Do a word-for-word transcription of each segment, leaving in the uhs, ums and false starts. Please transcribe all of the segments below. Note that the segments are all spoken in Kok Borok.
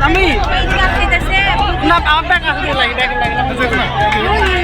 Kami. Na, apa yang aku lagi, lagi, lagi, lagi.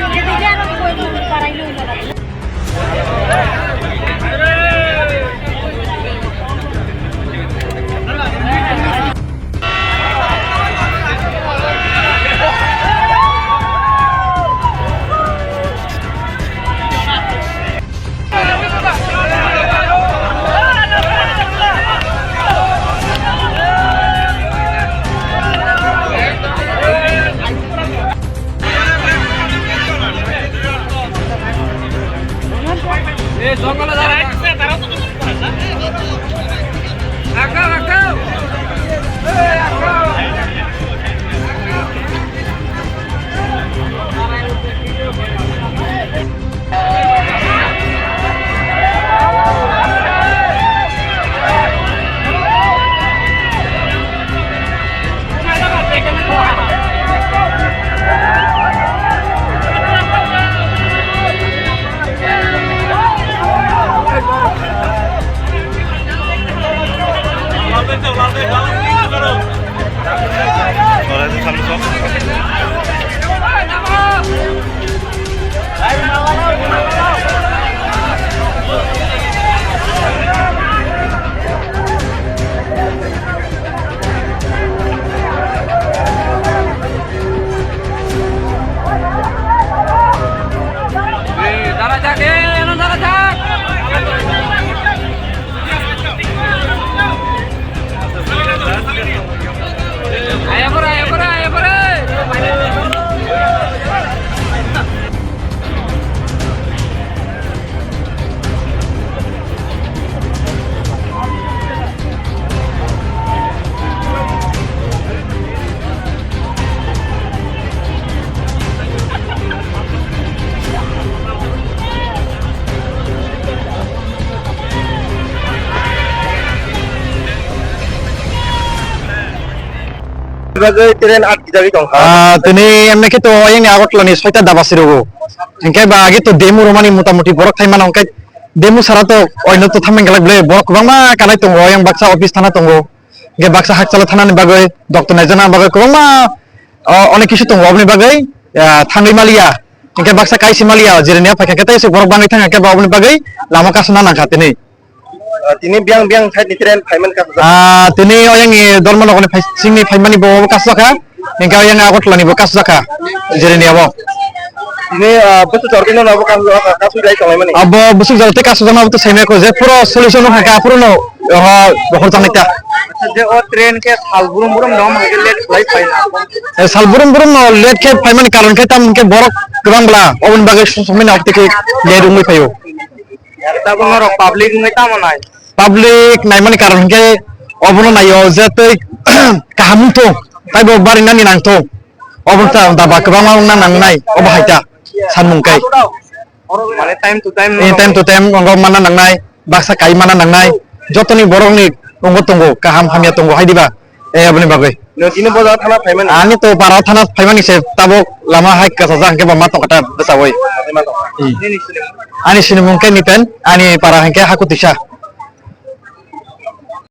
Bagwi train atkijagwi tongkha. Ah, tini emne khe to oyang ni Agartala ni soita daba sirogo. Hinkhe ba age to demo romani motamuti borok thai mano, hinkhe demo sara to oino to thamani galak ble borok kwbangma kanai tongo, oyang baksa office thana tongo. Hinkhe baksa hakchala thanani bagwi doctor naijana bagwi kwbangma, o, onek kisu tongo oboni bagwi, ah, thangwi maliya. Hinkhe baksa kaisi maliya, jireni ya phaikha khe tei se borok bangwi thangkha khe ba oboni bagwi lama kasuna nangkha tini. Ah, tini biyang biyang side ni train phaimani kasujak. Ah, tini oyang ni Dharmanagar ni phai-, sing ni phaimani bo kasujak kha. Hinkhe oyang Agartala ni bo kasujak kha. Jireni abo. Tini, ah, busu jordi no abo kasujak kha, kasujak tonglai mani. Abo busu jordi kasujak no abo to seme ko je puro solution no hakha puro no, oh, bohor janai ta. Acha, je o train khe sal burum burum no ma khe late khlai phaina. Eh, sal burum burum no late khe phaimani karon khe tam hinkhe borok kwbang bla oboni bagwi sumsokmani abtwi khe late wngwi phaio. Tabuk norok public wngwi tamo nai? Public naimani karon hinkhe obono naio je tei kaham wngthung, taibo barinani nangthung. Obo ta daba kwbangma wngna nangnai, obo hai ta sanmung kai. Mane time to time Eh, time to time wngkha manna nangnai, baksa kai manna nangnai. Jotoni borokni wngkha tongo, kaham hamya tongo hai diba? Eh, aboni bagwi. Notino boja thana phaimani? Ani to para thana phaimani se tabuk lama hai kasajak hinkhe bo ma tongkha ta bwsawui. Ani sinimung khe Nipen, ani para hinkhe Hakutisa.